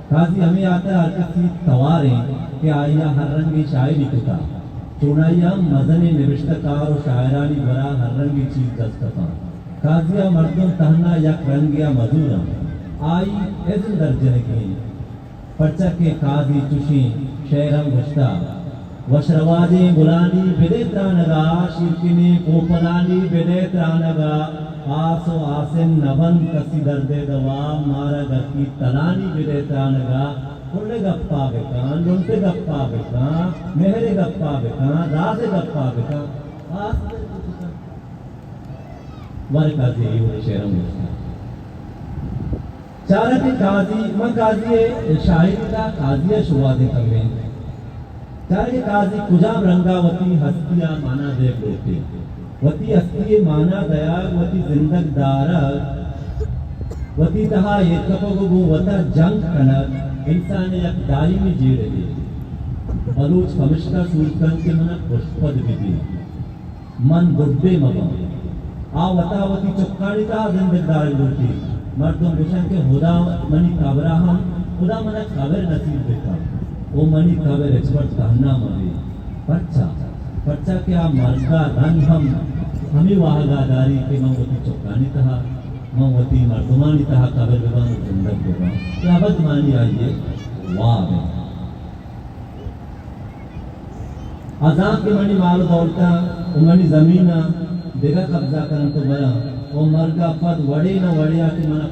قاضی ہمے ہاترا ہر کسی توار انت کہ آئی ء ہر رنگیں شاعری کتا۔ چونائی ء ہم مزنیں نبشتہ کار و شاعرانی گورا ہر رنگیں چیز دست کپاں۔ قاضی ء مردم تہنا یک رنگے ء مزور انت۔ آئی ازم در جنگی انت۔ پرچا کہ قاضی چوشیں شعر ہم گوشتہ، وش رواجیں گلانی بدے ترانگا، شیرکنیں کوپلانی بدے ترانگا، آس و آسن نبنت کسی دردے دوا، مارا گرکی تلانی بدے ترانگا۔ کل گپا بکن، لنٹ گپا بکن، مہر گپا بکن، راز گپا بکن۔ آس ورے قاضی ء اے وڑیں شعر ہم گوشتہ۔ چارگ قاضی، من قاضی ء شاعری تا قاضی ء شوہازیں کمیں۔ چارگ قاضی کجام رنگا وتی ہستی ء مانا دیگ لوٹے؟ وتی ہستی ء مانا دیگ، وتی زندگ دارگ، وتی تہا ایر کپگ و گوں وتا جنگ کنگ انسان ء یک دائمی جیڑگے۔ بلوچ پمشکا سور کنت کہ منا پشتپد بہ بیت۔ من گڈے مہ باں۔ آ وتا وتی چکانی تہا زندگ دارگ لوٹیت۔ مردم گوشنت کہ ہدا منی قبرا ہم، ہدا منا قبر نصیب بکن۔ او منی قبر ہچبر تہنا مہ بی۔ پرچا؟ پرچا کہ آ مرگا رند ہم ہمے واہگا داری کہ من وتی چکانی تہا، من وتی مردمانی تہا قبر بباں و زندگ بباں۔ اے ابد مانی آئی ء واب انت۔ آ زانت کہ منی مال و دولتاں و منی زمیناں دگہ قبضہ کننت و براں و مرگا پد وڑے نہ وڑے ء کہ منا